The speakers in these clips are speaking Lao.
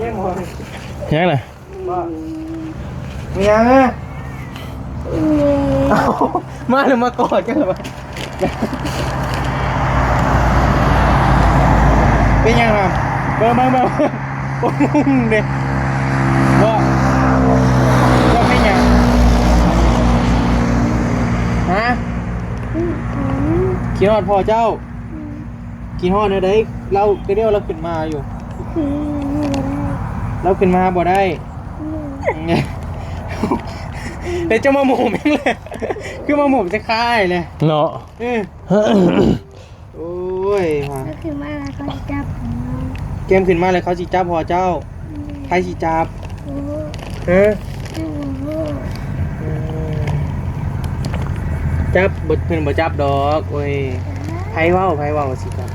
ຍັງນະ? ມີຫຍັງນະ? ເອົ້າ ມາແລ້ວ ມາກອດກັນແລ້ວ ເປັນຫຍັງນະ? ເບິ່ງ ເບິ່ງ ເບິ່ງ ໂອ້ຍ ງງເດ້ ບໍ່ ບໍ່ເປັນຫຍັງ ຮະ? ຄິດຮອດພໍ່ເຈົ້າ. ອືມ ຄິດຮອດແນວໃດ? ລາວ ແຕ່ດຽວລາວຂຶ້ນມາຢູ່ ອືມ ລາວຂຶ້ນມາບໍ່ໄດ້ ອືມ ແລ້ວເຈົ້າມາໂມມຫຍັງແຫຼະ? ຄືມາໂມມໃສ່ຂ້າຍແຫຼະເນາະ ເອີ ໂອ້ຍ ວ່າ ແກ້ມຂຶ້ນມາແລ້ວເຂົາຊິຈັບຫົວ ແກ້ມຂຶ້ນມາແລ້ວເຂົາຊິຈັບຫົວເຈົ້າ ອືມ ໃຜຊິຈັບ? ບໍ່ຮູ້ ຮະ? ຍັງບໍ່ຮູ້ ອືມ ຈັບ ບໍ່ ເພິ່ນບໍ່ຈັບດອກ ໂອ້ຍ ໃຜເວົ້າ ໃຜເວົ້າວ່າຊິຈັບ? ບໍ່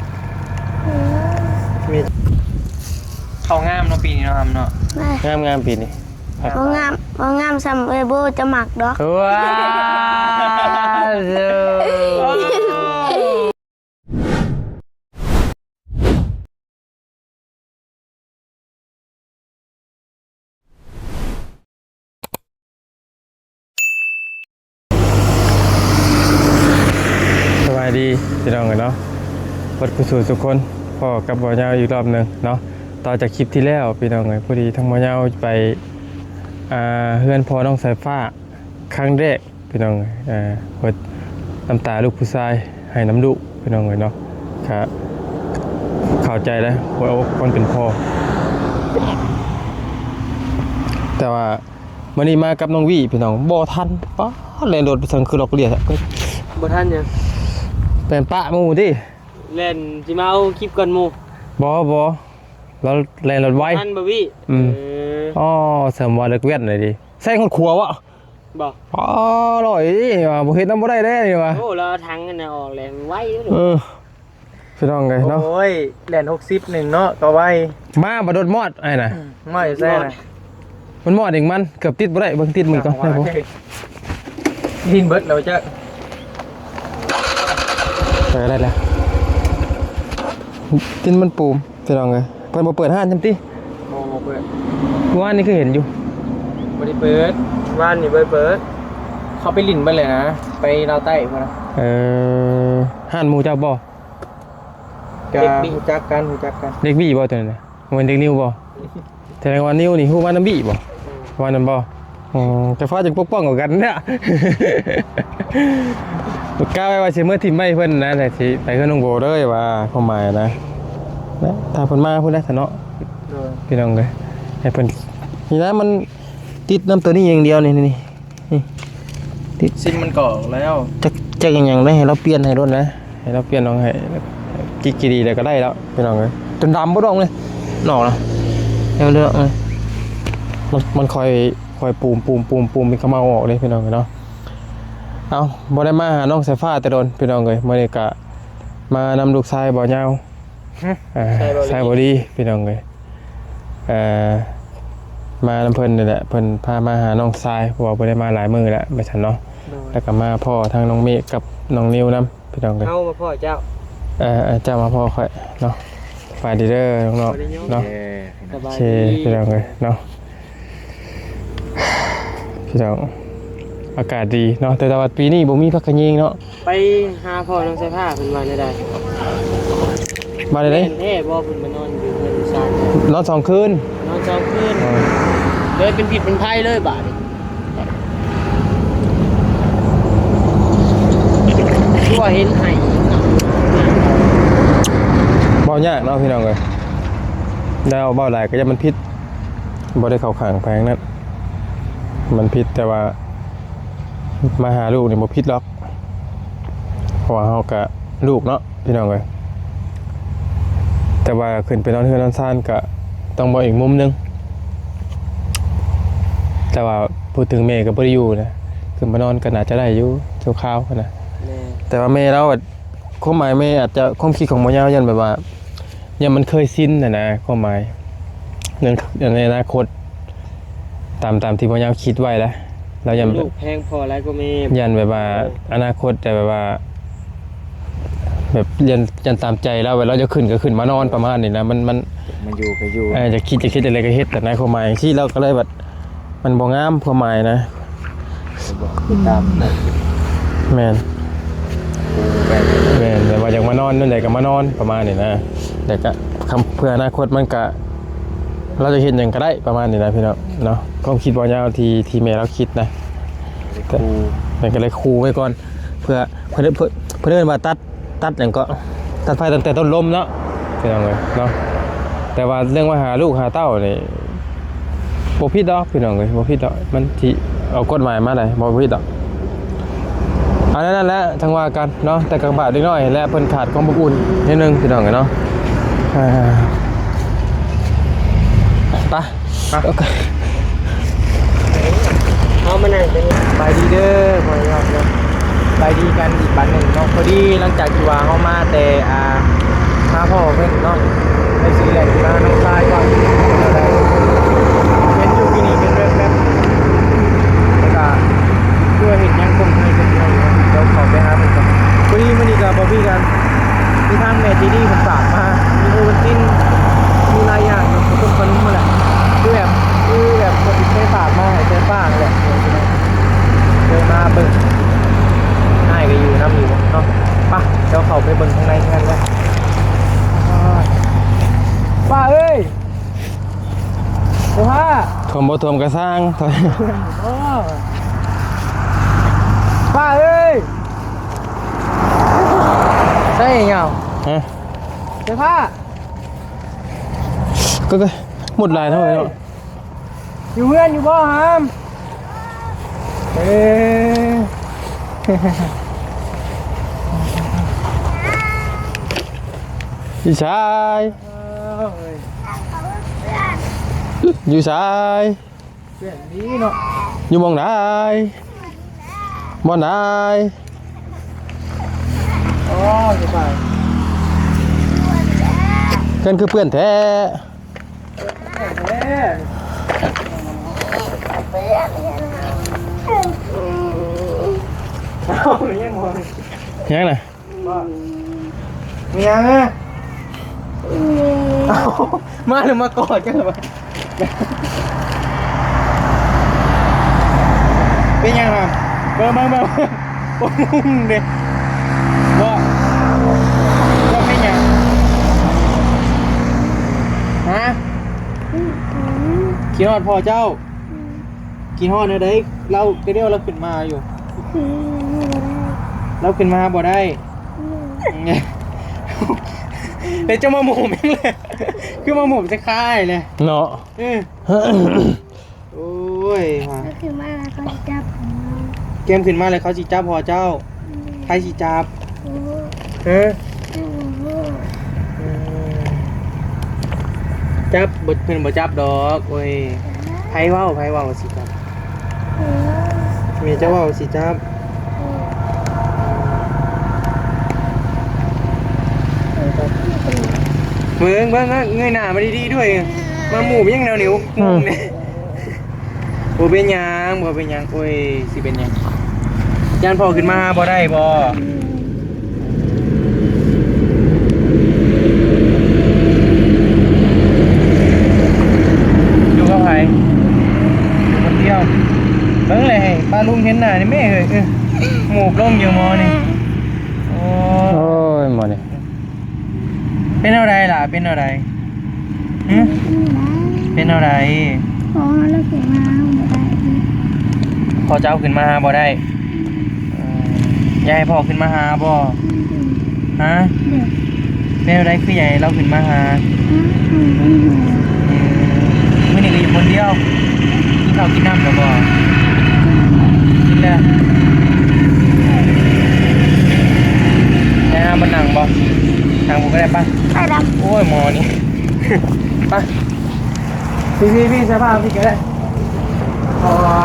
ຮູ້ ມີ ເຂົ້າງາມເນາະ ປີນີ້ເນາະ ອຳເນາະ ງາມໆ ປີນີ້ ເວົ້າງາມ ເວົ້າງາມສ່ຳເອື້ອຍໂບຈະມັກດອກ ວ້າ ສະບາຍດີພີ່ນ້ອງເອີຍເນາະ ເບິດຄູ່ສູ່ທຸກຄົນ ພໍ້ກັບບ່າວຍາວອີກລອບໜຶ່ງເນາະ ຕໍ່ຈາກຄລິບທີ່ແລ້ວພີ່ນ້ອງເອີຍ ພໍດີທາງບ່າວຍາວໄປ ອ່າ ເຮືອນພໍ່ນ້ອງສາຍຟ້າ ຄັ້ງແລກພີ່ນ້ອງເອີຍ ເອີ ເພິ່ນນ້ຳຕາລູກຜູ້ຊາຍ ໄຫ້ນຳລູກພີ່ນ້ອງເອີຍເນາະ ກະເຂົ້າໃຈແຫຼະ ຫົວອົກຄົນເປັນພໍ່ ແຕ່ວ່າມື້ນີ້ມາກັບນ້ອງວີພີ່ນ້ອງ ບໍ່ທັນ ປາດ ແລ່ນລົດໄປສັ່ງຄືລັອກເລຍ ບໍ່ທັນຫຍັງ ແລ່ນປະໝູ່ຕິ ແລ່ນຊິມາເອົາຄລິບກ່ອນໝູ່ ບໍ່ ບໍ່ ລາວແລ່ນລົດໄວ ທັນບໍ່ວີ ອືມ ເອີ ອໍ ສຳວ່າເລິກວຽນໄດ້ດີ ແຊງຮອດຂົວວະ ບໍ່ ອໍ ລອຍນີ້ວ່າ ບໍ່ເຮັດນຳບໍ່ໄດ້ເດ້ນີ້ວ່າ ໂອ້ ລາວເອົາຖັງອັນນັ້ນອອກແລ້ວໄວຢູ່ ເອີ ພີ່ນ້ອງເອີຍເນາະ ໂອ້ຍ ແລ່ນຫົກສິບໜຶ່ງເນາະ ກໍໄວ ມາບັດລົດມອດ ອ້າຍນະ ອືມ ມອດຢູ່ໃສນະ ມັນມອດເອງມັນ ເກືອບຕິດບໍ່ໄດ້ ເບິ່ງຕິດມັນກ່ອນ ດິນເບິດແລ້ວເຈົ້າ ເອີ ໄດ້ແລ້ວ ດິນມັນປູມ ພີ່ນ້ອງເອີຍ ເພິ່ນບໍ່ເປີດຮ້ານຊ້ຳຕິ? ບໍ່ ບໍ່ເປີດ ວານນີ້ຄືເຫັນຢູ່ ບໍ່ໄດ້ເປີດ ວານນີ້ບໍ່ໄດ້ເປີດ ເຂົາໄປຫຼິ້ນເບິດແລ້ວນະ ໄປລາວໃຕ້ພຸ້ນນະ ເອີ ຮ້ານໝູ່ເຈົ້າບໍ່? ກະຮູ້ຈັກກັນ ຮູ້ຈັກກັນ ເດັກບີບໍ່ໂຕນັ້ນນະ? ບໍ່ແມ່ນເດັກນິວບໍ່? ແສດງວ່ານິວນີ້ຮູ້ມານຳບີບໍ່? ອືມ ວ່ານຳບໍ່? ອືມ ແຕ່ຟ້າຈັ່ງປົກປ້ອງກວ່າກັນເນາະ ກະໄວ້ວ່າຊິເມືອຖິ້ມໄວ້ເພິ່ນນະ ແຕ່ຊິໄປເຮືອນນ້ອງໂບເລີຍວ່າ ຄວາມໝາຍນະ ຖ້າເພິ່ນມາພຸ້ນແຫຼະຊະເນາະ ໂດຍ ພີ່ນ້ອງເອີຍ ໃຫ້ເພິ່ນ ນີ້ນະ ມັນຕິດນຳໂຕນີ້ຢ່າງດຽວນີ້ ນີ້ ນີ້ ຕິດ ຊິມມັນກໍອອກແລ້ວ ຈັກ ຈັກອີ່ຫຍັງເດ້ ໃຫ້ລາວປ່ຽນໃຫ້ໂລດນະ ໃຫ້ລາວປ່ຽນອອກໃຫ້ ກິກກີ່ດີແລ້ວກໍໄດ້ແລ້ວພີ່ນ້ອງເອີຍ ຈົນດຳເບິດອອກເລີຍ ນອກນະ ເອົາເລືອກເລີຍ ມັນ ມັນຄ່ອຍ ຄ່ອຍປູມ ປູມ ປູມ ປູມ ເປັນຂະເໝົາອອກເດ້ພີ່ນ້ອງເອີຍເນາະ ເອົ້າ ບໍ່ໄດ້ມາຫານ້ອງສາຍຟ້າແຕ່ດົນພີ່ນ້ອງເອີຍ ມື້ນີ້ກະມານຳລູກຊາຍບ່າວຍາວ ຮະ ອ່າ ຊາຍບໍ່ດີ ຊາຍບໍ່ດີພີ່ນ້ອງເອີຍ ເອີ ມານຳເພິ່ນນີ້ແຫຼະ ເພິ່ນພາມາຫານ້ອງຊາຍ ເພາະວ່າບໍ່ໄດ້ມາຫຼາຍມື້ແລ້ວ ວ່າຊັ້ນເນາະ ໂດຍ ແລ້ວກໍມາພໍ້ທັງນ້ອງເມກກັບນ້ອງນິວນຳ ພີ່ນ້ອງເອີຍ ເຮົາມາພໍ້ເຈົ້າ ເອີ ເຈົ້າມາພໍ້ຂ້ອຍເນາະ ສະບາຍດີເດີນ້ອງໆ ເນາະ ເອີ ໂອເຄ ພີ່ນ້ອງເອີຍເນາະ ພີ່ນ້ອງ ອາກາດດີເນາະ ແຕ່ວ່າປີນີ້ບໍ່ມີຜັກຂະແຍງເນາະ ໄປຫາພໍ່ນ້ອງສາຍຟ້າເພິ່ນວ່າແນວໃດ? ວ່າແນວໃດ? ແມ່ນແທ້ບໍ່ເພິ່ນມານອນຢູ່ເຮືອນຢູ່ຊານ? ນອນສອງຄືນ ນອນສອງຄືນ ເອີ ເລີຍເປັນພິດເປັນໄພເລີຍບາດນີ້ ຄືວ່າເຫັນໄຫ້ ເວົ້າຍາກເນາະພີ່ນ້ອງເອີຍ ແລ້ວເວົ້າຫຼາຍກໍຢ້ານມັນຜິດ ບໍ່ໄດ້ເຂົ້າຂ້າງໃຜທັງນັ້ນ ມັນຜິດ ແຕ່ວ່າ ມາຫາລູກນີ້ບໍ່ຜິດດອກ ເພາະວ່າເຮົາກະລູກເນາະພີ່ນ້ອງເອີຍ ແຕ່ວ່າຂຶ້ນໄປນອນເຮືອນນອນຊານກະຕ້ອງເບິ່ງອີກມຸມໜຶ່ງ ແຕ່ວ່າຜູ້ເຖິງແມ່ກໍບໍ່ໄດ້ຢູ່ນະ ຂຶ້ນມານອນກໍໜ້າຈະໄດ້ຢູ່ຊົ່ວຄາວຫັ້ນນະ ແມ່ນ ແຕ່ວ່າແມ່ລາວ ຄວາມໝາຍແມ່ອາດຈະ ຄວາມຄິດຂອງໝໍຍາວຢ້ານແບບວ່າ ຢ້ານມັນເຄີຍຊິນຫັ້ນນະ ຄວາມໝາຍ ໃນ ໃນອະນາຄົດ ຕາມ ຕາມທີ່ໝໍຍາວຄິດໄວ້ລະ ລາວຢ້ານ ລູກແພງພໍ່ຫຼາຍກວ່າແມ່ ຢ້ານແບບວ່າ ເອີ ອະນາຄົດ ແຕ່ແບບວ່າ ແບບຢ້ານ ຢ້ານຕາມໃຈລາວ ເວລາລາວຢາກຂຶ້ນກໍຂຶ້ນມານອນປະມານນີ້ນະ ມັນ ມັນ ມັນຢູ່ກໍຢູ່ ເອີ ຢາກຄິດ ຢາກຄິດຈັ່ງໃດກໍເຮັດນະ ຄວາມໝາຍຈັ່ງຊີ້ ລາວກໍເລີຍແບບ ມັນບໍ່ງາມຄວາມໝາຍນະ. ຕາມ ແມ່ນ ແມ່ນ ແບບວ່າຢາກມານອນແນວໃດກໍມານອນປະມານນີ້ນະ ແຕ່ກໍ ຄຳ ເພື່ອອະນາຄົດມັນກະ ລາວຈະເຮັດຫຍັງກໍໄດ້ປະມານນີ້ນະພີ່ນ້ອງເນາະ ຄວາມຄິດບ່າວຍາວທີ່ ທີ່ແມ່ລາວຄິດນະ ແຕ່ກໍເລີຍຂູ່ໄວ້ກ່ອນ ເພື່ອ ເພິ່ນ ເພິ່ນ ເພິ່ນເອີ້ນວ່າຕັດ ຕັດຫຍັງເກາະ ຕັດໄຟຕັ້ງແຕ່ຕົ້ນລົມເນາະ ພີ່ນ້ອງເອີຍເນາະ. ແຕ່ວ່າເລື່ອງວ່າຫາລູກຫາເຕົ້ານີ້ ບໍ່ຜິດດອກພີ່ນ້ອງເອີຍ ບໍ່ຜິດດອກ ມັນຊິເອົາກົດໝາຍມາໃດ ບໍ່ຜິດດອກ. ອັນນັ້ນແຫຼະ ຈັ່ງວ່າກັນເນາະ ແຕ່ກໍບາດເດັກນ້ອຍແຫຼະ ເພິ່ນຂາດຄວາມອົບອຸ່ນນິດໜຶ່ງ ພີ່ນ້ອງເອີຍເນາະ. ເອີ ໄປ ເອົາມານັ່ງຕົວນີ້ ສະບາຍດີເດີພໍ່ນ້ອງເນາະ ສະບາຍດີກັນອີກບັດໜຶ່ງເນາະ. ພໍດີຫຼັງຈາກທີ່ວ່າເຮົາມາແຕ່ ອ່າ ຫາພໍ່ເພິ່ນເນາະ ໄດ້ຊິແລ່ນມານ້ອງຊາຍກ່ອນ ເປັນແນວໃດ ເຫັນຢູ່ທີ່ນີ້ເປັນແວບໆ ແລ້ວກະຄືວ່າເຫັນຫຍັງຄົນໄທເປັນເລື່ອງເນາະ ດຽວເຂົ້າໄປຫາເພິ່ນກ່ອນ. ພໍດີມື້ນີ້ກໍບໍ່ມີການ ມີທາງແມ່ໃຈດີເພິ່ນຝາກມາ ມີໂອວັນຕິນ ມີຫຼາຍຢ່າງຢູ່ ເປັນຂະໜົມຫັ້ນແຫຼະ ຄືແບບ ຄືແບບເພິ່ນເຄີຍຝາກມາໃຫ້ແຕ່ປ້າຫັ້ນແຫຼະ ເລີຍມາເບິ່ງ ອ້າຍກໍຢູ່ນຳຢູ່ເນາະ. ໄປ ດຽວເຂົ້າໄປເບິ່ງຂ້າງໃນເຮືອນເດີ. ປ້າເອີຍ ໂອ້ ຖ້ວມບໍ່ຖ້ວມກໍຊ່າງ ປ້າເອີຍ ໃສ່ຫຍັງ ຮະ ເສື້ອຜ້າ ກໍ ກໍໝົດຫຼາຍເທົ່າເນາະ. ຢູ່ເຮືອນຢູ່ບໍ່ຫາມ ເອີ ຢູ່ໃສ ເອີຍ ຢູ່ໃສ ເພື່ອນດີເນາະ ຢູ່ໝ່ອງໃດ ບ່ອນໃດ ໂອ້ຍ ຢູ່ໃສ ເຮືອນຄືເປື້ອນແທ້ ເປື້ອນແທ້ ເອົ້າ ຍັງບໍ່ ຍັງນະ ມີຫຍັງ ເອົ້າ ມາແລ້ວມາກອດກັນລະ ເປັນຫຍັງຫະ ເບິ່ງ ເບິ່ງ ເບິ່ງ ໂອ້ຍ ເດ້ ບໍ່ ເຈົ້າເປັນຫຍັງ ຮະ ຄິດຮອດພໍ່ເຈົ້າ ຄິດຮອດແນວໃດ ລາວ ແຕ່ດຽວລາວຂຶ້ນມາຢູ່ ລາວຂຶ້ນມາບໍ່ໄດ້ ແລ້ວເຈົ້າມາໂມມຫຍັງແຫຼະ ຄືມາໂມມຈະຄ້າຍແຫຼະເນາະ ເອີ ໂອ້ຍ ວ່າ ກໍຄືມາແລ້ວເຂົາຊິຈັບຫົວ ແກ້ມຂຶ້ນມາແລ້ວເຂົາຊິຈັບຫົວເຈົ້າ ອືມ ໃຜຊິຈັບ ໂອ້ ຮະ ອືມ ອືມ ຈັບ ບໍ່ ເພິ່ນບໍ່ຈັບດອກ ໂອ້ຍ ໃຜເວົ້າ ໃຜເວົ້າວ່າຊິຈັບ ເອີ ແມ່ເຈົ້າເວົ້າຊິຈັບ ເອີ ເບິ່ງ ເບິ່ງ ເງີຍໜ້າມາດີໆ ດ້ວຍ ມາໝູບຫຍັງແນວນີ້ ອືມ ງງແດ່. ບໍ່ເປັນຫຍັງ ບໍ່ເປັນຫຍັງ ໂອ້ຍ ຊິເປັນຫຍັງ ຢ້ານພໍ່ຂຶ້ນມາຫາບໍ່ໄດ້ບໍ່? ຢູ່ກັບໃຜ? ຢູ່ຄົນດຽວ ເບິ່ງແຫຼະ ໃຫ້ປ້າລຸງເຫັນໜ້ານີ້ແມ່ເອີຍ ເອີ ໝູບລົງຢູ່ໝໍນີ້ ໂອ້ ໂອ້ຍ ໝໍນີ້ ເປັນແນວໃດລະ ເປັນແນວໃດ? ຫຶ? ເປັນແນວໃດ? ພໍ່ເຮົາຂຶ້ນມາບໍ່ໄດ້ ພໍ່ເຈົ້າຂຶ້ນມາຫາບໍ່ໄດ້? ເອີ ຢາກໃຫ້ພໍ່ຂຶ້ນມາຫາບໍ່? ຫາ? ເປັນແນວໃດຄືຢາກໃຫ້ລາວຂຶ້ນມາຫາ? ອືມ ມື້ນີ້ກໍຢູ່ຄົນດຽວ ກິນເຂົ້າກິນນ້ຳແລ້ວບໍ່? ກິນແລ້ວ ໄປຫາບ່ອນນັ່ງບໍ່? ນັ່ງບໍ່ໄດ້ປະ? ໄປດຳ ໂອ້ຍ ໝໍນີ້ ໄປ ພີ່ໆ ໃສ່ຜ້າພີ່ກໍໄດ້ ເພາະວ່າ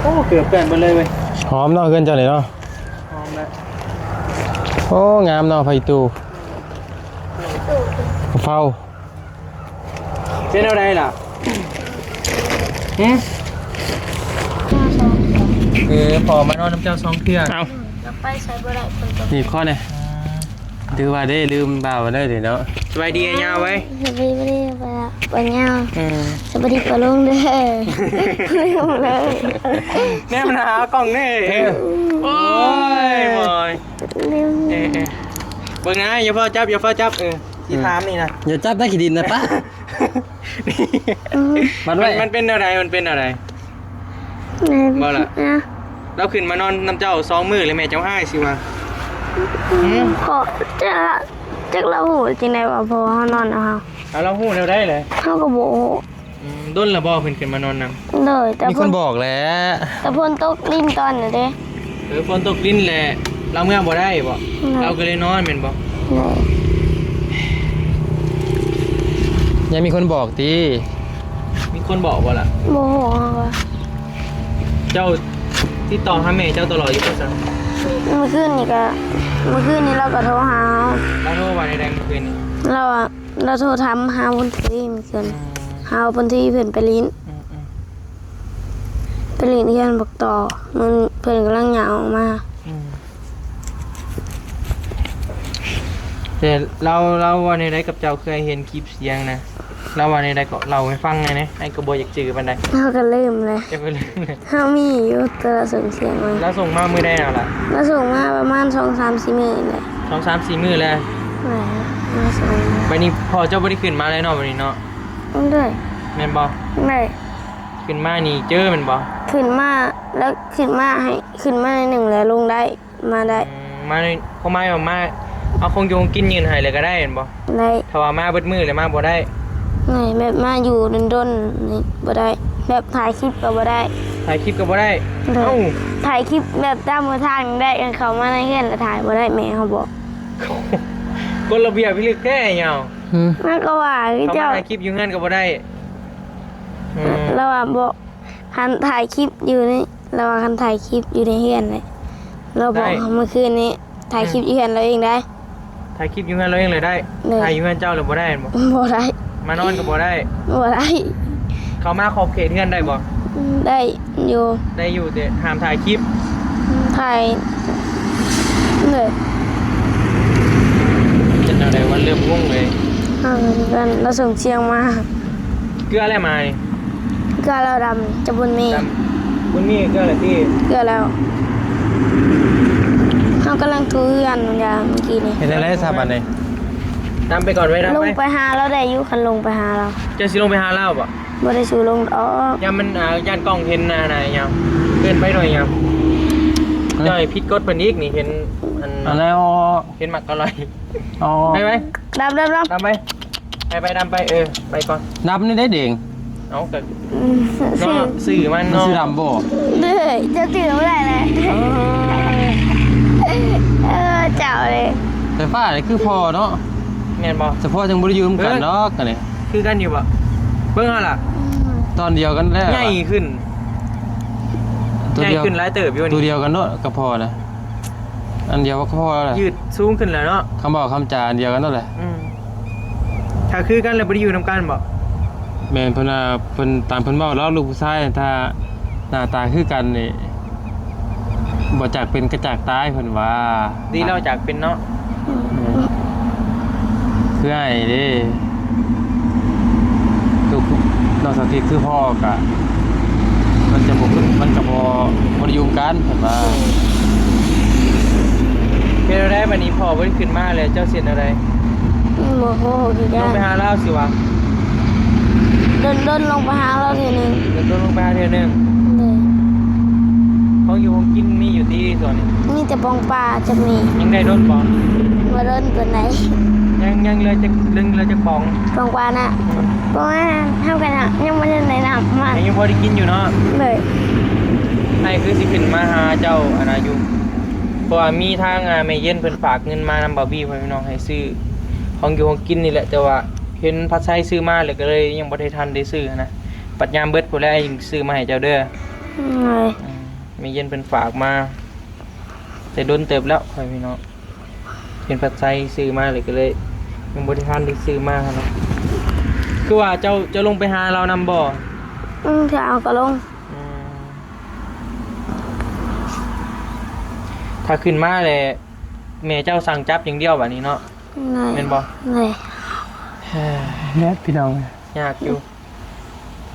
ໂອ້ ເກືອບເປື້ອນເບິດເລີຍເວີຍ ຫອມເນາະ ເຮືອນເຈົ້ານີ້ເນາະ ຫອມແຫຼະ ໂອ້ ງາມເນາະ ໄຟຕູ້ ເຝົ້າ ເປັນແນວໃດລະ? ຫຶ? ມາສອງ ເອີ ພໍ່ມານອນນຳເຈົ້າສອງເທື່ອ. ເອົ້າ ອືມ ກໍໄປໃສບໍ່ໄດ້ ເພິ່ນກໍ ນີ້ຂໍແດ່. ອ່າ ຖືວ່າໄດ້ລືມບ່າວໄດ້ເດເນາະ. ສະບາຍດີອ້າຍຍາວເວີຍ. ສະບາຍດີ ບໍ່ໄດ້ວ່າ ບໍ່ຍາວ. ເອີ ສະບາຍດີປ້າລຸງເດີ. ລືມເລີຍ ແນມໜ້າເອົາກ້ອງເດ້. ເອີ ໂອ້ຍ ໂອ້ຍ ລືມ. ເອີ ເອີ ເບິ່ງນະ ຢ່າຟ້າວຈັບ ຢ່າຟ້າວຈັບ. ເອີ ຊິຖາມນີ້ນະ ຢ່າຈັບໄດ້ຂີ້ດິນນະ ປະ. ມັນ ມັນເປັນແນວໃດ? ມັນເປັນແນວໃດ? ເອີ ບໍ່ລະ ລາວຂຶ້ນມານອນນຳເຈົ້າສອງມື້ແລ້ວ ແມ່ເຈົ້າຮ້າຍຊິວ່າ. ອືມ ກໍຈັກ ຈັກລາວຮູ້ຈັ່ງໃດວ່າພໍ່ເຮົານອນນຳເຮົາ. ເອົາ ລາວຮູ້ແນວໃດແຫຼະ? ເຮົາກໍບໍ່ຮູ້. ອືມ ດົນລະບໍ່ເພິ່ນຂຶ້ນມານອນນຳ? ໂດຍ ແຕ່ມີຄົນບອກແຫຼະ ແຕ່ຝົນຕົກລິນຕອນນັ້ນເດ້. ເອີ ຝົນຕົກລິນແຫຼະ ລາວເມືອບໍ່ໄດ້ບໍ່? ໂດຍ ລາວກໍເລີຍນອນແມ່ນບໍ່? ໂດຍ ຍັງມີຄົນບອກຕິ? ມີຄົນບອກບໍ່ລະ? ບໍ່ຮູ້. ເຈົ້າຕິດຕໍ່ຫາແມ່ເຈົ້າຕະຫຼອດຢູ່ບໍ່ຊັ້ນ? ມື້ຄືນນີ້ກໍ ມື້ຄືນນີ້ລາວກໍໂທຫາເຮົາ. ລາວໂທວ່າແນວໃດມື້ຄືນນີ້? ລາວວ່າ ລາວໂທຖາມຫາບຸນທີມື້ຄືນ. ອືມ ຫາບຸນທີເພິ່ນໄປຫຼິ້ນ. ອືມໆ ໄປຫຼິ້ນເຮືອນບັກຕໍ່ ມັນ ເພິ່ນກຳລັງຍ່າງອອກມາ. ອືມ ແຕ່ລາວ ລາວເວົ້າແນວໃດກັບເຈົ້າ? ຄືອ້າຍເຫັນຄລິບສຽງນະ ລາວເວົ້າແນວໃດກໍເລົ່າໃຫ້ຟັງແດ່ນະ. ອ້າຍກໍບໍ່ຢາກຈື່ປານໃດ. ເຮົາກໍລືມແຫຼະ. ເຈົ້າກໍລືມແຫຼະ. ເຮົາມີຢູ່ ແຕ່ລາວສົ່ງສຽງມາ. ລາວສົ່ງມາມື້ໃດແລ້ວລະ? ລາວສົ່ງມາປະມານສອງສາມສີ່ມື້ນີ້ແຫຼະ. ສອງສາມສີ່ມື້ແລ້ວ. ແມ່ນ ລາວສົ່ງມາ. ບັດນີ້ພໍ່ເຈົ້າບໍ່ໄດ້ຂຶ້ນມາເລີຍເນາະ ບັດນີ້ເນາະ? ໂດຍ ແມ່ນບໍ່? ໂດຍ. ຂຶ້ນມານີ້ເຈີແມ່ນບໍ່? ຂຶ້ນມາ ແລ້ວຂຶ້ນມາໃຫ້ ຂຶ້ນມາໜ້ອຍໜຶ່ງແລ້ວລົງໄດ້ ມາໄດ້. ອືມ ມາ ຄວາມໝາຍວ່າມາເອົາຂອງຢູ່ຂອງກິນຍື່ນໃຫ້ແລ້ວກໍໄດ້ແມ່ນບໍ່? ໄດ້. ຖ້າວ່າມາເບິດມື້ແລ້ວມາບໍ່ໄດ້. ແມ່ນ ແບບມາຢູ່ດົນໆນີ້ບໍ່ໄດ້ ແບບຖ່າຍຄລິບກໍບໍ່ໄດ້. ຖ່າຍຄລິບກໍບໍ່ໄດ້? ໂດຍ. ເອົ້າ ຖ່າຍຄລິບແບບຕາມເມືອທາງໄດ້ ຄັນເຂົ້າມາໃນເຮືອນລະຖ່າຍບໍ່ໄດ້ ແມ່ເຮົາບອກ. ກົດລະບຽບພິລຶກແທ້ຍາວ. ອືມ ມັນກໍວ່າຄືເຈົ້າ ເຂົ້າມາຖ່າຍຄລິບຢູ່ເຮືອນກໍບໍ່ໄດ້. ອືມ ລາວວ່າບໍ່ ຄັນຖ່າຍຄລິບຢູ່ໃນ ລາວວ່າຄັນຖ່າຍຄລິບຢູ່ໃນເຮືອນແຫຼະ ລາວບອກເຮົາມື້ຄືນນີ້ ຖ່າຍຄລິບຢູ່ເຮືອນລາວເອງໄດ໋. ຖ່າຍຄລິບຢູ່ເຮືອນລາວເອງເລີຍໄດ້? ໂດຍ. ຖ່າຍຢູ່ເຮືອນເຈົ້າແລ້ວບໍ່ໄດ້ແມ່ນບໍ່? ບໍ່ໄດ້. ມານອນກໍບໍ່ໄດ້? ບໍ່ໄດ້. ເຂົ້າມາຂອບເຂດເຮືອນໄດ້ບໍ່? ໄດ້ຢູ່. ໄດ້ຢູ່ ແຕ່ຫ້າມຖ່າຍຄລິບ. ອືມ ຖ່າຍ ເລີຍ. ເປັນແນວໃດວະ? ເລີ່ມງົງເລີຍ. ເອີ ກັນລາວສົ່ງສຽງມາ. ເກືອແລ້ວມານີ້? ເກືອແລ້ວດຳ ຈະບຸນມີ. ດຳ ບຸນມີເກືອແລ້ວຕິ? ເກືອແລ້ວ. ເຮົາກຳລັງຖູເຮືອນ ຢາ ເມື່ອກີ້ນີ້. ເຮັດຈັ່ງໃດຊະບັດນີ້? ດຳໄປກ່ອນໄວ້ ດຳໄປ. ລົງໄປຫາລາວໄດ້ຢູ່ ຄັນລົງໄປຫາລາວ. ເຈົ້າຊິລົງໄປຫາລາວບໍ່? ບໍ່ໄດ້ສູ້ລົງດອກ. ຢ້ານມັນ ອ່າ ຢ້ານກ້ອງເຫັນນະ ນະ ຫຍັງ ເກີນໄປໜ້ອຍຫຍັງ. ຮະ? ເຈົ້າໃຫ້ຜິດກົດເພິ່ນອີກນີ້ ເຫັນອັນ ອັນແລ້ວ ເຫັນໝາກກະລອຍ. ອໍ ໄປໄປ ດຳ ດຳ ດຳ ດຳໄປ ໄປ ໄປ ດຳໄປ. ເອີ ໄປກ່ອນ. ດຳນີ້ໄດ້ເດງ. ເອົ້າ ກໍ ອືມ ເນາະ ຊື່ມັນ ມັນຊື່ ເນາະ ດຳບໍ່? ເດີ ເຈົ້າຈື່ບໍ່ໄດ້ແຫຼະ. ເອີ ເອີ ເຈົ້າເດ້. ໄຟຟ້ານີ້ຄືພໍ່ເນາະ. ແມ່ນບໍ່? ສະເພາະຈັ່ງບໍ່ໄດ້ຢູ່ນຳກັນດອກ ເອີ ອັນນີ້. ຄືກັນຢູ່ບໍ່? ເບິ່ງເອົາລະ. ອືມ ຕອນດຽວກັນແລ້ວ ໃຫຍ່ຂຶ້ນ. ໂຕດຽວ ໃຫຍ່ຂຶ້ນຫຼາຍເຕີບຢູ່ນີ້. ໂຕດຽວກັນເນາະກັບພໍ່ນະ. ອັນດຽວກັບພໍ່ແຫຼະ. ຍືດສູງຂຶ້ນແລ້ວເນາະ. ຄຳເວົ້າຄຳຈາອັນດຽວກັນໂລດແຫຼະ. ອືມ ຖ້າຄືກັນແລ້ວບໍ່ໄດ້ຢູ່ນຳກັນບໍ່? ແມ່ນ ເພິ່ນວ່າ ເພິ່ນ ຕາມເພິ່ນເວົ້າເນາະ ລູກຜູ້ຊາຍ ຖ້າໜ້າຕາຄືກັນນີ້ ບໍ່ຈາກເປັນກໍຈາກຕາຍ ເພິ່ນວ່າ. ດີແລ້ວຈາກເປັນເນາະ. ຄືອ້າຍເດ້ ຄືນ້ອງສາວທິດ ຄືພໍ່ກະ ມັນຈະບໍ່ ມັນກະບໍ່ ບໍ່ໄດ້ຢູ່ນຳກັນ ເພິ່ນວ່າ. ເປັນແນວໃດບັດນີ້ ພໍ່ບໍ່ໄດ້ຂຶ້ນມາແລ້ວ ເຈົ້າຊິເຮັດແນວໃດ? ອືມ ບໍ່ຮູ້ຄືກັນ. ລົງໄປຫາລາວຊິຫວາ? ດົນໆລົງໄປຫາລາວເທື່ອໜຶ່ງ. ດົນໆລົງໄປຫາເທື່ອໜຶ່ງ. ໂດຍ. ຂອງຢູ່ຂອງກິນມີຢູ່ຕິຊ່ວງນີ້? ມີແຕ່ປ່ອງປາຈະມີ. ຍັງໄດ້ດົນບໍ່? ບໍ່ດົນປານໃດ. ຍັງ ຍັງເຫຼືອຈັກ ຍັງເຫຼືອຈັກປ່ອງ? ປ່ອງປານະ? ອືມ. ເພາະວ່າເຮົາກໍນະ ຍັງບໍ່ທັນໄດ້ນຳມາ. ຍັງ ຍັງພໍໄດ້ກິນຢູ່ເນາະ? ໂດຍ. ອ້າຍຄືຊິຂຶ້ນມາຫາເຈົ້າ ອັນນ່າ ຢູ່ ເພາະວ່າມີທາງ ອ່າ ແມ່ເຢັນເພິ່ນຝາກເງິນມານຳບ່າວບີ ພໍ່ແມ່ພີ່ນ້ອງ ໃຫ້ຊື້ຂອງຢູ່ຂອງກິນນີ້ແຫຼະ ແຕ່ວ່າເຫັນພັດໄຊຊື້ມາແລ້ວ ກໍເລີຍຍັງບໍ່ໄດ້ທັນໄດ້ຊື້ຫັ້ນນະ. ບັດຍາມເບິດພຸ້ນແຫຼະ ຈຶ່ງຊື້ມາໃຫ້ເຈົ້າເດີ. ໂດຍ. ອືມ ແມ່ເຢັນເພິ່ນຝາກມາແຕ່ດົນເຕີບແລ້ວ ພໍ່ແມ່ພີ່ນ້ອງ. ເຫັນພັດໄຊຊື້ມາເລີຍ ກໍເລີຍຍັງບໍ່ໄດ້ທັນໄດ້ຊື້ມາຫັ້ນນະ. ຄືວ່າເຈົ້າ ເຈົ້າລົງໄປຫາລາວນຳບໍ່? ອືມ ເທື່ອເຮົາກໍລົງ. ອືມ. ຖ້າຂຶ້ນມາແລ້ວ ແມ່ເຈົ້າສັ່ງຈັບຢ່າງດຽວບາດນີ້ເນາະ. ໂດຍ ແມ່ນບໍ່? ໂດຍ ແມ່ນພີ່ນ້ອງ ຍາກຢູ່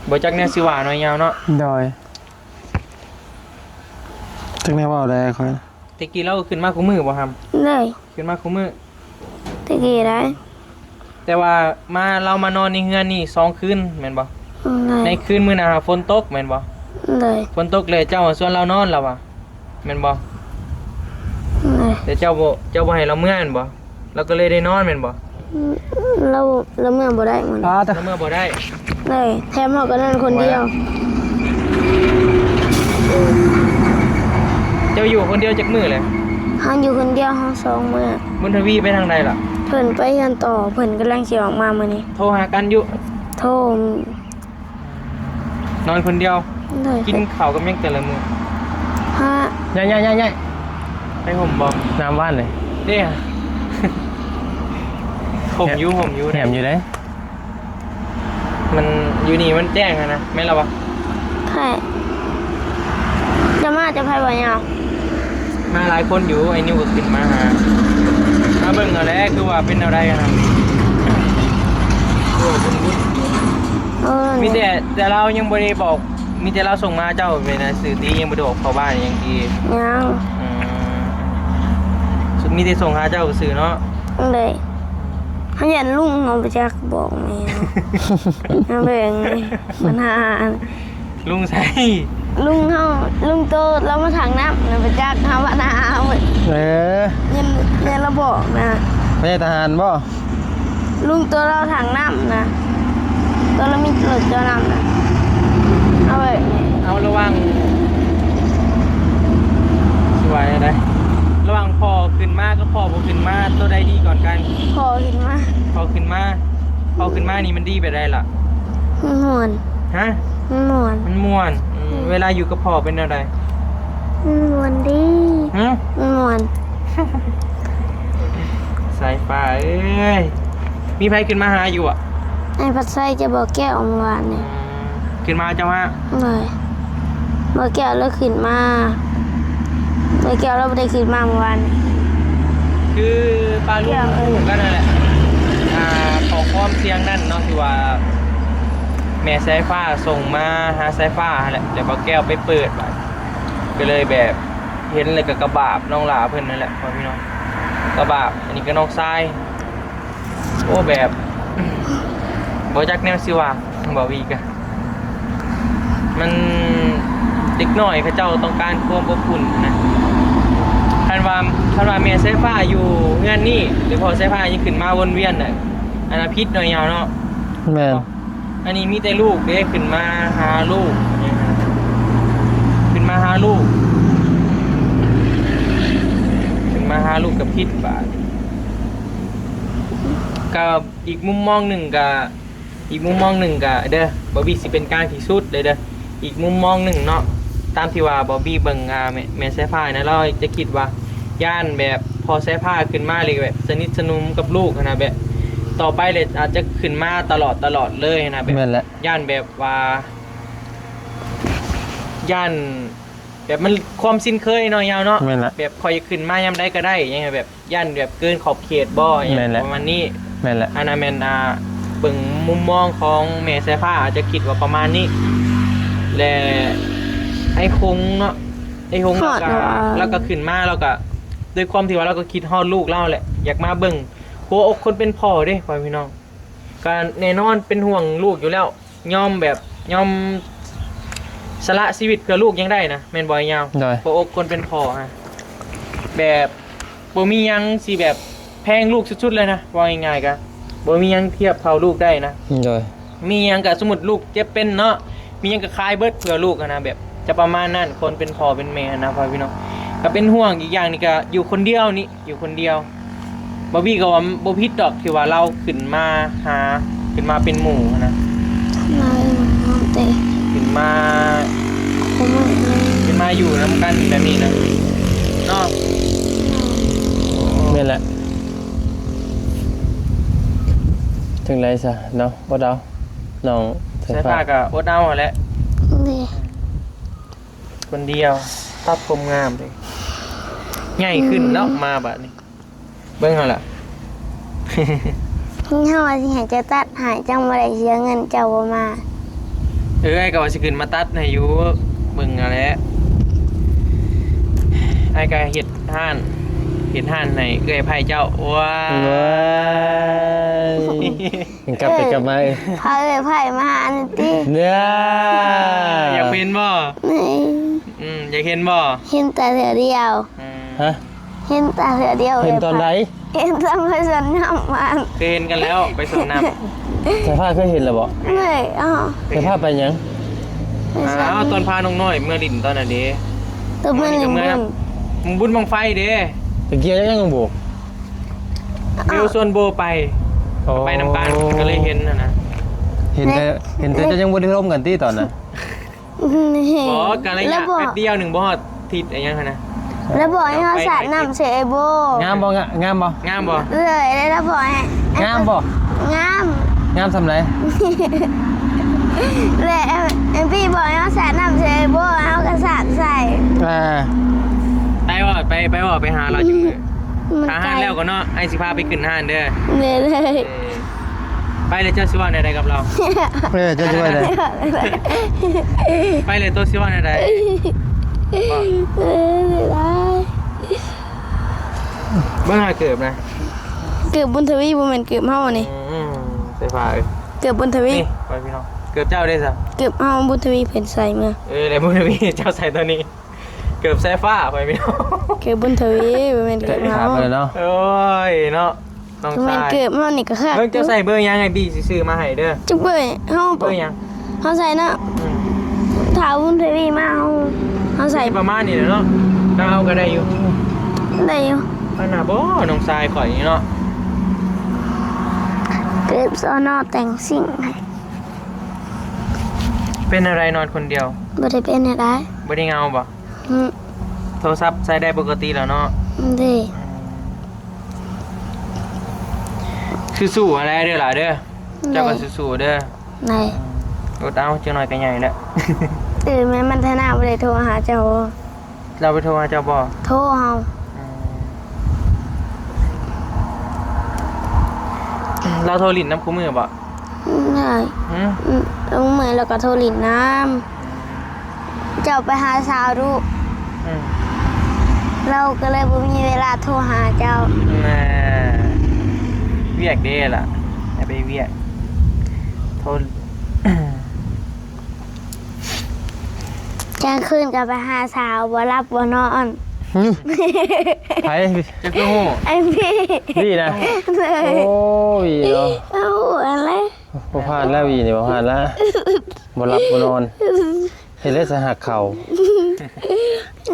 ບໍ່ຈັກແນວຊິວ່າເນາະ ຍາວເນາະ. ໂດຍ ຈັກແນວເວົ້າແດ່ຂ້ອຍ. ແຕ່ກີ້ລາວກໍຂຶ້ນມາຄູ່ມື້ບໍ່ຫຳ? ໂດຍ ຂຶ້ນມາຄູ່ມື້. ແຕ່ກີ້ໄດ໋ ແຕ່ວ່າມາ ລາວມານອນໃນເຮືອນນີ້ສອງຄືນແມ່ນບໍ່? ໂດຍ ໃນຄືນມື້ນັ້ນຫາຝົນຕົກແມ່ນບໍ່? ໂດຍ ຝົນຕົກແລ້ວເຈົ້າຊວນລາວນອນລະຫວາ ແມ່ນບໍ່? ໂດຍ ແຕ່ເຈົ້າບໍ່ ເຈົ້າບໍ່ໃຫ້ລາວເມືອແມ່ນບໍ່? ລາວກໍເລີຍໄດ້ນອນແມ່ນບໍ່? ລາວ ລາວເມືອບໍ່ໄດ້ມື້ນັ້ນ ລາວເມືອບໍ່ໄດ້. ໂດຍ ແຖມເຮົາກໍນອນຄົນດຽວ. ເຈົ້າຢູ່ຄົນດຽວຈັກມື້ແລ້ວ? ເຮົາຢູ່ຄົນດຽວເຮົາສອງມື້. ບຸນທະວີໄປທາງໃດລະ? ເພິ່ນໄປເຮືອນຕໍ່ ເພິ່ນກຳລັງຊິອອກມາມື້ນີ້. ໂທຫາກັນຢູ່? ໂທ. ນອນຄົນດຽວ. ໂດຍ ກິນເຂົ້າກັບຫຍັງແຕ່ລະມື້? ຮະ ຍ້າຍໆໆ ໄປຫົ່ມບໍ່? ນ້ຳຫວານເລີຍເດ້. ຫົ່ມຢູ່ ຫົ່ມຢູ່ ແຫມຢູ່ເດ້. ມັນຢູ່ນີ້ມັນແຈ້ງຫັ້ນນະ ແມ່ນລະວະ? ໃຜ ຈະມາຈະໃຜບໍ່ຍາວ? ມາຫຼາຍຄົນຢູ່ ໄອ້ນິວກໍຂຶ້ນມາຫາ ມາເບິ່ງເອົາແຫຼະ ຄືວ່າເປັນແນວໃດຫັ້ນນະ. ໂອ້ ເພິ່ນບຸນ ເອີ ມີແຕ່ ແຕ່ລາວຍັງບໍ່ໄດ້ບອກ ມີແຕ່ລາວສົ່ງມາ ເຈົ້າເປັນໜັງສືຕີ ຍັງບໍ່ໄດ້ອອກເຂົ້າບ້ານຫຍັງຕີ? ຍັງ. ອືມ ມີແຕ່ສົ່ງຫາເຈົ້າຊື່ເນາະ. ໂດຍ ເຮົາຢ້ານລຸງເຮົາບໍ່ຈັກບອກແມ່ເຮົາ ເບິ່ງບັນຫາ. ລຸງໃສ? ລຸງເຮົາ ລຸງໂຕລາວມາຖັງນ້ຳນະ ໄປຈັກຫາບັນຫາເຮົາ. ເອີ ແມ່ນ ແມ່ນລາວບອກນະ. ພະຍາຍທະຫານບໍ່? ລຸງໂຕລາວຖັງນ້ຳນະ ໂຕລາວມີລົດເຈົ້ານ້ຳນະ. ເອົາເວີຍ ເອົາລະຫວ່າງ ຊິວ່າແນວໃດ? ລະຫວ່າງພໍ່ຂຶ້ນມາກັບພໍ່ບໍ່ຂຶ້ນມາ ໂຕໃດດີກວ່າກັນ? ພໍ່ຂຶ້ນມາ. ພໍ່ຂຶ້ນມາ ພໍ່ຂຶ້ນມານີ້ມັນດີແບບໃດລະ? ມັນມ່ວນ. ຮະ? ມັນມ່ວນ. ມັນມ່ວນ. ອືມ ອືມ ເວລາຢູ່ກັບພໍ່ເປັນແນວໃດ? ມັນມ່ວນດີ. ຫຶ? ມັນມ່ວນ. ສາຍຟ້າເອີຍ ມີໃຜຂຶ້ນມາຫາຢູ່ບໍ່? ອ້າຍພັດໄຊກັບບໍ່ແກ້ວເມື່ອວານນີ້. ອືມ ຂຶ້ນມາເຈົ້າຫາ? ໂດຍ ບໍ່ແກ້ວລາວຂຶ້ນມາ ບໍ່ແກ້ວລາວບໍ່ໄດ້ຂຶ້ນມາເມື່ອວານນີ້. ຄືປ້າລຸງຮູ້ກັນນັ້ນແຫຼະ ອ່າ ຂໍ້ຄວາມສຽງນັ້ນເນາະ ທີ່ວ່າແມ່ສາຍຟ້າສົ່ງມາຫາສາຍຟ້າຫັ້ນແຫຼະ ແຕ່ບໍ່ແກ້ວໄປເປີດບາດ ກໍເລີຍແບບເຫັນແລ້ວກໍກະບາບນ້ອງຫຼ້າເພິ່ນນັ້ນແຫຼະ ພໍ່ແມ່ພີ່ນ້ອງ ກະບາບ. ອັນນີ້ກໍນ້ອງຊາຍ ໂອ້ ແບບ ບໍ່ຈັກແນວຊິວ່າ ບໍ່ວີກະ ມັນ ເດັກນ້ອຍເຂົາເຈົ້າຕ້ອງການຄວາມອົບອຸ່ນນະ. ຄັນວ່າ ຄັນວ່າແມ່ສາຍຟ້າຢູ່ເຮືອນນີ້ ຫຼືພໍ່ສາຍຟ້າຍັງຂຶ້ນມາວົນວຽນນະ ອັນນັ້ນຜິດເນາະ ຍາວເນາະ. ແມ່ນ. ອັນນີ້ມີແຕ່ລູກເດ້ ຂຶ້ນມາຫາລູກ ຂຶ້ນມາຫາລູກ ຂຶ້ນມາຫາລູກກໍຜິດບາດ. ກໍອີກມຸມມອງໜຶ່ງກໍ ອີກມຸມມອງໜຶ່ງກໍເດີ ບອບບີຊິເປັນກາງທີ່ສຸດເລີຍເດີ. ອີກມຸມມອງໜຶ່ງເນາະ ຕາມທີ່ວ່າບອບບີເບິ່ງ ອ່າ ແມ່ ແມ່ສາຍຟ້ານະ ລາວຈະຄິດວ່າຢ້ານແບບພໍ່ສາຍຟ້າຂຶ້ນມາ ຫຼືແບບສະໜິດສະໜົມກັບລູກຫັ້ນນະ ແບບຕໍ່ໄປເລີຍອາດຈະຂຶ້ນມາຕະຫຼອດ ຕະຫຼອດເລີຍຫັ້ນນະ ແບບ ແມ່ນແຫຼະ ຢ້ານແບບວ່າ ຢ້ານແບບມັນຄວາມຊິນເຄີຍເນາະ ຍາວເນາະ ແມ່ນແຫຼະ ແບບຂ້ອຍຂຶ້ນມາຍາມໃດກໍໄດ້ຫຍັງແບບ ຢ້ານແບບເກີນຂອບເຂດບໍ່ ແມ່ນແຫຼະ ປະມານນີ້ ແມ່ນແຫຼະ ອັນນັ້ນແມ່ນ ອ່າ ເບິ່ງມຸມມອງຂອງແມ່ສາຍຟ້າອາດຈະຄິດວ່າປະມານນີ້ ແລະ ໄອ້ຄົງເນາະ ໄອ້ຄົງລາວກໍ ລາວກໍຂຶ້ນມາ ລາວກໍ ດ້ວຍຄວາມທີ່ວ່າລາວກໍຄິດຮອດລູກລາວແຫຼະ ຢາກມາເບິ່ງຫົວອົກຄົນເປັນພໍ່ເດ້ ພໍ່ແມ່ພີ່ນ້ອງ ກໍແນ່ນອນເປັນຫ່ວງລູກຢູ່ແລ້ວ ຍອມແບບ ຍອມສະຫຼະຊີວິດເພື່ອລູກຍັງໄດ້ນະ ແມ່ນບໍ່ອ້າຍຍາວ? ໂດຍ ຫົວອົກຄົນເປັນພໍ່ຫັ້ນ ແບບບໍ່ມີຫຍັງຊິແບບແພງລູກສຸດໆເລີຍນະ ເວົ້າງ່າຍໆ ກະບໍ່ມີຫຍັງທຽບເທົ່າລູກໄດ້ນະ. ໂດຍ ມີຫຍັງກະ ສົມມຸດລູກເຈັບເປັນເນາະ ມີຫຍັງກະຂາຍເບິດເພື່ອລູກຫັ້ນນະ ແບບຈະປະມານນັ້ນ ຄົນເປັນພໍ່ເປັນແມ່ຫັ້ນນະ ພໍ່ແມ່ພີ່ນ້ອງ ກະເປັນຫ່ວງ. ອີກຢ່າງນີ້ກະຢູ່ຄົນດຽວນີ້ ຢູ່ຄົນດຽວ ບອບບີກໍວ່າບໍ່ຜິດດອກທີ່ວ່າລາວຂຶ້ນມາຫາ ຂຶ້ນມາເປັນໝູ່ຫັ້ນນະ ມາເອີເນາະເຕ ຂຶ້ນມາ ຄືມື້ນີ້ ຂຶ້ນມາຢູ່ນຳກັນແບບນີ້ນະເນາະ. ແມ່ນແຫຼະ ຈັ່ງໃດຊະເນາະ ບໍ່ເດົາ ນ້ອງສາຍຟ້າ ສາຍຟ້າກໍອົດເອົາຫັ້ນແຫຼະ ນີ້ ຄົນດຽວ ຕັດຜົມງາມເດ້. ໃຫຍ່ຂຶ້ນແລ້ວ ອືມ ມາບາດນີ້ ເບິ່ງເອົາລະ ເຮົາວ່າຊິໃຫ້ເຈົ້າຕັດໃຫ້ ຈັ່ງບໍ່ໄດ້ເສຍເງິນເຈົ້າບໍ່ມາ. ເອີ ອ້າຍກໍວ່າຊິຂຶ້ນມາຕັດໃຫ້ຢູ່ ເບິ່ງເອົາແຫຼະ ອ້າຍກໍເຮັດຮ້ານ ເຮັດຮ້ານໃຫ້ເອື້ອຍໃພ້ເຈົ້າ. ວ້າຍ ຍັງກັບໄປກັບມາ ເອີ ພາເອື້ອຍໃພ້ມາຫານີ້ຕິ ເດ້ ຢາກເຫັນບໍ່? ອືມ ຢາກເຫັນບໍ່? ເຫັນແຕ່ເທື່ອດຽວ. ອືມ ຮະ? ເຫັນແຕ່ເທື່ອດຽວ. ເຫັນຕອນໃດ? ເຫັນຕອນໄປສວນນ້ຳມາ. ເຄີຍເຫັນກັນແລ້ວ ໄປສວນນ້ຳ. ສາຍຟ້າເຄີຍເຫັນແລ້ວບໍ່? ເຄີຍ. ອ້າວ ສາຍຟ້າໄປຫຍັງ? ໄປສວນ ອ້າວ ຕອນພານ້ອງນ້ອຍເມືອຫຼິ້ນຕອນນັ້ນເດ້. ຕອນເມືອຫຼິ້ນບຸນ ບຸນບັ້ງໄຟເດ້. ໄປກ່ຽວຫຍັງກັບໂບ? ເບວຊວນໂບໄປ. ອໍ ໄປນຳກັນ ກໍເລີຍເຫັນຫັ້ນນະ. ເຫັນແຕ່ ເຫັນແຕ່ເຈົ້າຍັງບໍ່ໄດ້ລົມກັນຕິຕອນນັ້ນ? ບໍ່ ກະໄລຍະແປັບດຽວໜຶ່ງ ບໍ່ຮອດທິດອີຫຍັງຫັ້ນນະ. ແລ້ວບອກໃຫ້ເຮົາສາດນ້ຳໃສ່ໄອ້ໂບ. ງາມບໍ່? ງາມບໍ່? ງາມບໍ່? ເອີຍ ແລ້ວບອກໃຫ້ ງາມບໍ່? ງາມ. ງາມສ່ຳໃດ? ແລ້ວເອັມພີບອກໃຫ້ເຮົາສາດນ້ຳໃສ່ໄອ້ໂບ ເຮົາກໍສາດໃສ່. ອ່າ ໄປບໍ່? ໄປ ໄປບໍ່? ໄປຫາລາວຈັກມື້. ຖ້າຮ້ານແລ້ວກໍເນາະ ອ້າຍຊິພາໄປຂຶ້ນຮ້ານເດີ. ເດີ. ໄປແລ້ວເຈົ້າຊິເວົ້າແນວໃດກັບລາວ? ເອີ ເຈົ້າຊິເວົ້າແນວໃດ? ໄປແລ້ວໂຕຊິເວົ້າແນວໃດ? ເອີ ເບິ່ງຫາເກີບນະ ເກີບບຸນທະວີ ບໍ່ແມ່ນເກີບເຮົານີ້. ອືມ ສາຍຟ້າເອີຍ ເກີບບຸນທະວີ. ນີ້ ພໍ່ພີ່ນ້ອງ ເກີບເຈົ້າເດ້ຊະ? ເກີບເຮົາ ບຸນທະວີເພິ່ນໃສ່ມາ. ເອີ ແລ້ວບຸນທະວີເຈົ້າໃສ່ຕົວນີ້. ເກີບສາຍຟ້າ ພໍ່ພີ່ນ້ອງ ເກີບບຸນທະວີ ບໍ່ແມ່ນເກີບເຮົາ. ໂອ້ຍເນາະ ນ້ອງຊາຍ ເກີບເຮົານີ້ກໍຄັກ. ເບິ່ງເຈົ້າໃສ່ເບີຫຍັງ ອ້າຍບີຊິຊື້ມາໃຫ້ເດີ. ຈັກເບີ ເຮົາ ເບີຫຍັງ ເຮົາໃສ່ເນາະ. ອືມ ຖ້າບຸນທະວີມາ ເຮົາ ເຮົາໃສ່ປະມານນີ້ແຫຼະເນາະ. ເຮົາກໍໄດ້ຢູ່ ໄດ້ຢູ່. ອັນນ່າບໍ່ ນ້ອງຊາຍຂ້ອຍນີ້ເນາະ ເກີບ ສນ ແຕ່ງຊິງໃຫ້. ເປັນແນວໃດນອນຄົນດຽວ? ບໍ່ໄດ້ເປັນແນວໃດ. ບໍ່ໄດ້ເຫງົາບໍ່? ອືມ ໂທລະສັບໃຊ້ໄດ້ປົກກະຕິແລ້ວເນາະ? ເດ້. ສູ້ໆ ຫັ້ນແຫຼະເດີຫຼາເດີ. ເຈົ້າກໍສູ້ໆເດີ. ໄດ້. ອົດເອົາ ຈັກໜ້ອຍກໍໃຫຍ່ແລ້ວ. ເອີ ແມ່ນ ມັນທະນາບໍ່ໄດ້ໂທຫາເຈົ້າ. ລາວໄປໂທຫາເຈົ້າບໍ່? ໂທເຮົາ. ອືມ ລາວໂທຫຼິ້ນນຳຄູ່ມື້ບໍ່? ໄດ້. ຫືມ? ອືມ ເມື່ອຍແລ້ວກໍໂທຫຼິ້ນນຳ. ເຈົ້າໄປຫາສາວດຸ. ອືມ ລາວກໍເລີຍບໍ່ມີເວລາໂທຫາເຈົ້າ. ນະ ວຽກເດ້ລະ ໄປວຽກ ໂທ ກາງຄືນກໍໄປຫາສາວ ບໍ່ຫຼັບບໍ່ນອນ. ຫືມ ໃຜ? ເຈົ້າຄືຮູ້? ໄອ້ບີ ບີນະ. ໂອ້ຍເນາະ ເອົາອັນແລະ ບໍ່ຜ່ານແລ້ວ ບີນີ້ບໍ່ຜ່ານລະ ບໍ່ຫຼັບບໍ່ນອນ. ເຮັດແລ້ວສະຫັກເຂົາ.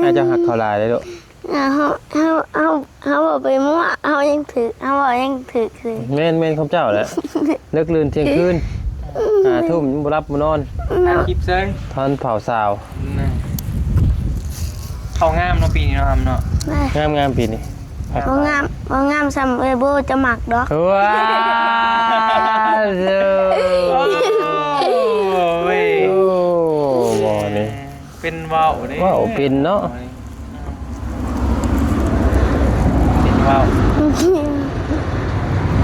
ອາ ເຈົ້າຮັກເຂົາຫຼາຍເດ້ລູກ. ເຮົາ ເຮົາ ເຮົາ ເຮົາເວົ້າໄປມົ້ວ ເຮົາຍັງຖືກ ເຮົາເວົ້າຍັງຖືກຄື. ແມ່ນໆ ຂອງເຈົ້າແຫຼະ. ເລິກລື່ນທ່ຽງຄືນ ຫ້າທຸ່ມຍັງບໍ່ຫຼັບບໍ່ນອນ. ເນາະ ອັດຄລິບເຊີຍ ທັນເຜົາສາວ. ນະ ເຂົ້າງາມເນາະ ປີນີ້ເນາະ ຫຳເນາະ. ນະ ງາມໆ ປີນີ້. ບໍ່ງາມ ບໍ່ງາມສ່ຳເອື້ອຍໂບຈະມັກດອກ. ວ້າ ໂອ້ຍ ໂອ້ ບໍ່ນີ້ ເປັນເວົ້າເດ້ ເວົ້າເປັນເນາະ. ເປັນເວົ້າ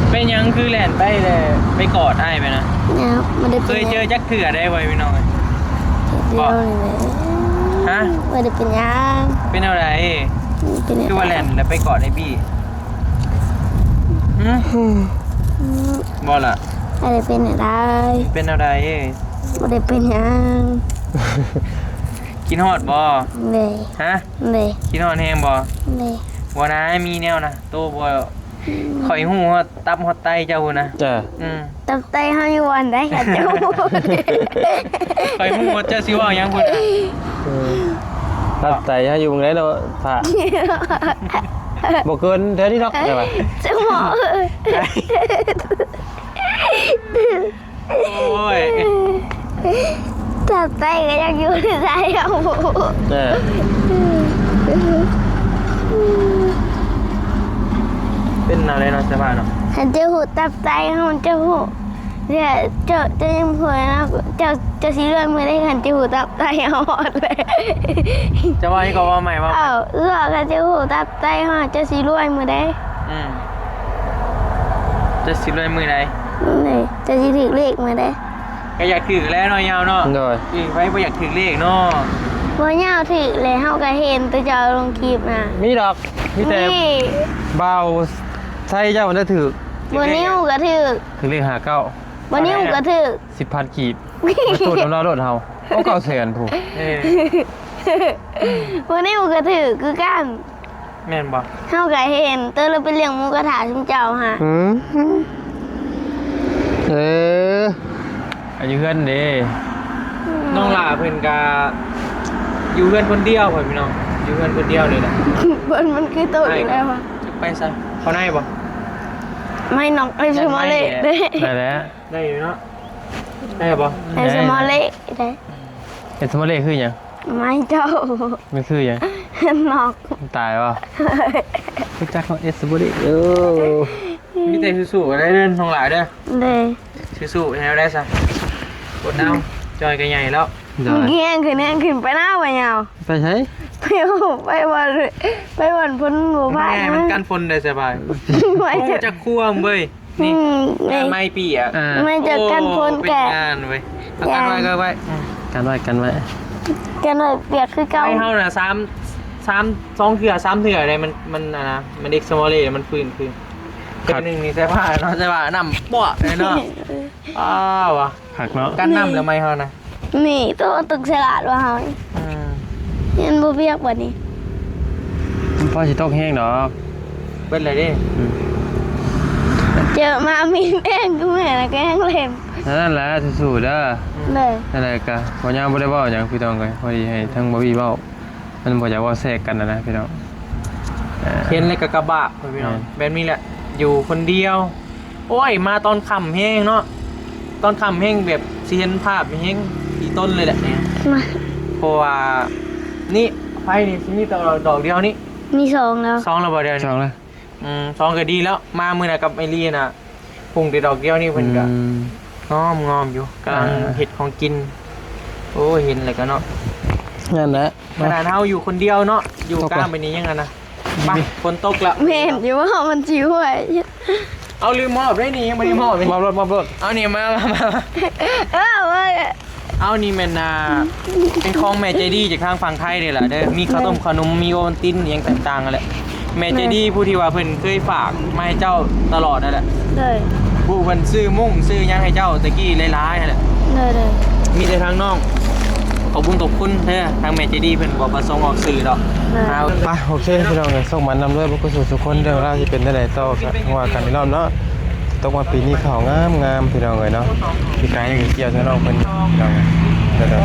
ເປັນຫຍັງຄືແລ່ນໄປແລ້ວໄປກອດອ້າຍໄປນະ? ຍັງບໍ່ໄດ້ ເຄີຍເຈີຈັກເທື່ອໄດ໋ ພໍ່ແມ່ພີ່ນ້ອງ. ດຽວນີ້ແຫຼະ. ຮະ? ບໍ່ໄດ້ເປັນຫຍັງ. ເປັນແນວໃດ? ເປັນແນວ ຄືວ່າແລ່ນແລ້ວໄປກອດໄອ້ບີ? ຫື? ບໍ່ລະ? ບໍ່ໄດ້ເປັນແນວໃດ. ເປັນແນວໃດ? ບໍ່ໄດ້ເປັນຫຍັງ. ຄິດຮອດບໍ່? ເລີຍ. ຮະ? ເລີຍ. ຄິດຮອດແຮງບໍ່? ເລີຍ. ບໍ່ນາ ມີແນວນະ ໂຕບໍ່ ອືມ ຂ້ອຍຮູ້ຮອດຕັບຮອດໄຕເຈົ້າພຸ້ນນະ. ເອີ ອືມ ຕັບໄຕເຮົາຢູ່ບ່ອນໃດ ຂ້ອຍຮູ້ວ່າເຈົ້າຊິເວົ້າຫຍັງພຸ້ນນະ. ເອີ ຕັບໄຕເຮົາຢູ່ໝ່ອງໃດເນາະ ພະ? ບໍ່ເກີນແຖວນີ້ດອກ ແຕ່ວ່າ ສະໝໍເອີຍ. ໂອ້ຍ ຕັບໄຕກໍຍັງຢູ່ໃນໃຈເຮົາ. ເອີ ເປັນແນວໃດເນາະ ສະພາບເນາະ? ຄັນເຈົ້າຮູ້ຕັບໄຕເຮົາ ເຈົ້າຮູ້ ເຈົ້າ ເຈົ້າ ເຈົ້າຍັງບໍ່ຮູ້ເນາະ ເຈົ້າ ເຈົ້າຊິລວຍມື້ໃດ ຄັນເຈົ້າຮູ້ຕັບໄຕເຮົາຮອດແລ້ວ. ຈະເວົ້າຫຍັງກໍເວົ້າໃໝ່ ເວົ້າໃໝ່. ເອົ້າ ເອື້ອ ຄັນເຈົ້າຮູ້ຕັບໄຕເຮົາ ເຈົ້າຊິລວຍມື້ໃດ? ອືມ ເຈົ້າຊິລວຍມື້ໃດ? ນີ້ ເຈົ້າຊິຖືກເລກມື້ໃດ? ກໍຢາກຖືກແຫຼະເນາະ ຍາວເນາະ. ໂດຍ ເອີ ໃຜບໍ່ຢາກຖືກເລກເນາະ? ບໍ່ຍາວຖືກແຫຼະ ເຮົາກໍເຫັນແຕ່ເຈົ້າລົງຄລິບນະ. ມີດອກ ມີແຕ່ ນີ້ ບ່າວໄຊເຈົ້າມັນໄດ້ຖືກ. ບໍ່ນິວກໍຖືກ ຖືກເລກຫ້າເກົ້າ. ບໍ່ນິວກໍຖືກ ສິບພັນກີບ ໄປໂທດນຳລາວໂລດເຮົາ. ໂອ້ ເກົ້າແສນພຸ້ນ. ເອີ ບໍ່ນິວກໍຖືກຄືກັນ. ແມ່ນບໍ່? ເຮົາກໍເຫັນ ເຕີລາວໄປລ້ຽງໝູກະທະຊຸມເຈົ້າຫາ. ອືມ ເອີ ອາ ຢູ່ເຮືອນເດ້. ອືມ ນ້ອງຫຼ້າເພິ່ນກະຢູ່ເຮືອນຄົນດຽວ ພໍ່ແມ່ພີ່ນ້ອງ ຢູ່ເຮືອນຄົນດຽວນີ້ແຫຼະ. ເພິ່ນ ມັນຄືໂຕອີກແລ້ວຫວາ? ໄປໃສ? ເຂົ້າໃນບໍ່? ໄມ້ນອກ ໄອ້ສະໝໍເລກເດ້. ໄດ້ແລ້ວ ໄດ້ຢູ່ເນາະ. ໄດ້ບໍ່? ໄອ້ສະໝໍເລກເດ້. ໄອ້ສະໝໍເລກຄືຫຍັງ? ໄມ້ເຈົ້າ. ມັນຄືຫຍັງ? ນອກ. ຕາຍບໍ່? ຮູ້ຈັກເນາະ ເອັດສະໂບເລ. ໂອ້ ມີແຕ່ສູ້ໆໄດ້ເດີ ນ້ອງຫຼ້າເດີ. ເດ້ ສູ້ໆແນວໃດຊະ. ອົດເອົາ ຈ່ອຍກໍໃຫຍ່ແລ້ວ. ໂດຍ ແຮງຂຶ້ນ ແຮງຂຶ້ນ ໄປນາບໍ່ຍາວ. ໄປໃສ? ໄປ ໄປບ່ອນ ໄປບ່ອນຝົນບໍ່ພາດ. ມັນກັນຝົນໄດ້ສະບາຍ. ໄມ້ ໂອ້ ຈາກຄົວເວີຍ. ນີ້ ອືມ ໄມ້ປຽກ ອ່າ ໄມ້ຈາກກັນຝົນ ໂອ້ ເປັນງານເວີຍ. ເອົາກັນໄວ້ ກັນໄວ້ ອືມ ກັນໄວ້ ກັນໄວ້ ກັນໄວ້ປຽກຄືເກົ່າ. ໄມ້ເຮົານະ ສາມ ສາມ ສອງເທື່ອ ສາມເທື່ອໄດ໋ ມັນ ມັນ ອັນນະ ມັນເອັກສະໂມເລ ມັນຟື້ນຄືນ. ເທື່ອໜຶ່ງນີ້ໃສ່ຜ້າເນາະ ໃສ່ຜ້ານ້ຳປວກເລີຍເນາະ. ອ້າວ ຄັກເນາະ ກັນນ້ຳແລ້ວໄມ້ເຮົານະ. ນີ້ ໂຕຕຶກສະຫຼາດວ່າເຮົາ. ອືມ ມັນບໍ່ປຽກບັດນີ້. ມັນພໍຊິຕົກແຮງດອກ. ເບິດແລ້ວເດ້. ອືມ ເຈີມາມີແຮງຄືແມ່ນະ ກໍຍັງເຫຼັ້ນ. ນັ້ນແຫຼະ ສູ້ໆເດີ. ເລີຍ ນັ້ນແຫຼະ ກະບໍ່ຍາວບໍ່ໄດ້ເວົ້າຫຍັງພີ່ນ້ອງເອີຍ ພໍດີໃຫ້ທາງບ່າວວີເວົ້າ ມັນບໍ່ຢາກເວົ້າແຊກກັນນະພີ່ນ້ອງ. ເອີ ເຫັນແລ້ວກໍກະບາກ ພີ່ນ້ອງ. ແມ່ນ ແບບນີ້ແຫຼະ ຢູ່ຄົນດຽວ. ໂອ້ຍ ມາຕອນຄ່ຳແຮງເນາະ ຕອນຄ່ຳແຮງແບບຊິເຫັນພາບແຮງອີຕົນເລີຍແຫຼະນີ້. ເພາະວ່ານີ້ ໄຟນີ້ຊິມີແຕ່ດອກດຽວນີ້. ມີສອງແລ້ວ. ສອງແລ້ວບໍ່ດຽວນີ້? ສອງແລ້ວ. ອືມ ສອງກໍດີແລ້ວ. ມາມື້ນັ້ນກັບໄອລີນະ ພຸ່ງແຕ່ດອກດຽວນີ້ ເພິ່ນກໍ ອືມ ງອມໆຢູ່ ກຳລັງ ອ່າ ເຮັດຂອງກິນ. ໂອ້ຍ ເຫັນແລ້ວກໍເນາະ ນັ້ນແຫຼະ. ຂະໜາດເຮົາຢູ່ຄົນດຽວເນາະ ຢູ່ ຕົກ ກາງແບບນີ້ຍັງອັນນະ. ໄປ ຝົນຕົກແລ້ວ. ແມ່ນຢູ່ ມັນຊິຫ້ວຍ. ເອົາ ລືມມອບເດ້ນີ້ ຍັງບໍ່ໄດ້ມອບເດ້. ມອບໂລດ ມອບໂລດ. ເອົານີ້ ມາ ມາ ມາ ເອີ ເອົານີ້ແມ່ນ ອ່າ ເປັນຂອງແມ່ໃຈດີຈາກທາງຝັ່ງໄທນີ້ແຫຼະເດີ ມີເຂົ້າຕົ້ມ ເອີ ເຂົ້າໜົມ ມີໂອວັນຕິນ ອີ່ຫຍັງຕ່າງໆຫັ້ນແຫຼະ. ແມ່ໃຈດີ ແມ່ນ ຜູ້ທີ່ວ່າເພິ່ນເຄີຍຝາກມາໃຫ້ເຈົ້າຕະຫຼອດນັ້ນແຫຼະ. ໂດຍ ຜູ້ເພິ່ນຊື້ມຸ້ງຊື້ຫຍັງໃຫ້ເຈົ້າແຕ່ກີ້ຫຼາຍໆຫັ້ນແຫຼະ. ໂດຍໆ ມີແຕ່ທາງນ້ອງ ຂອບບຸນຂອບຄຸນເດີ ທາງແມ່ໃຈດີເພິ່ນບໍ່ປະສົງອອກຊື່ດອກ. ໂດຍ ໄປ ໂອເຄ ພີ່ນ້ອງເອີຍ ໂຊກໝານລ່ຳລວຍເບິດດສູ່ຜູ້ສູ່ຄົນ ເລື່ອງລາວຊິເປັນຈັ່ງໃດຕໍ່ ກໍວ່າກັນອີກຮອບເນາະ. ຕົກມາປີນີ້ເຂົ້າງາມໆ ພີ່ນ້ອງເອີຍເນາະ. ປີກາຍນີ້ກໍກ່ຽວໃສ່ນ້ອງເພິ່ນ ພີ່ນ້ອງເອີຍ.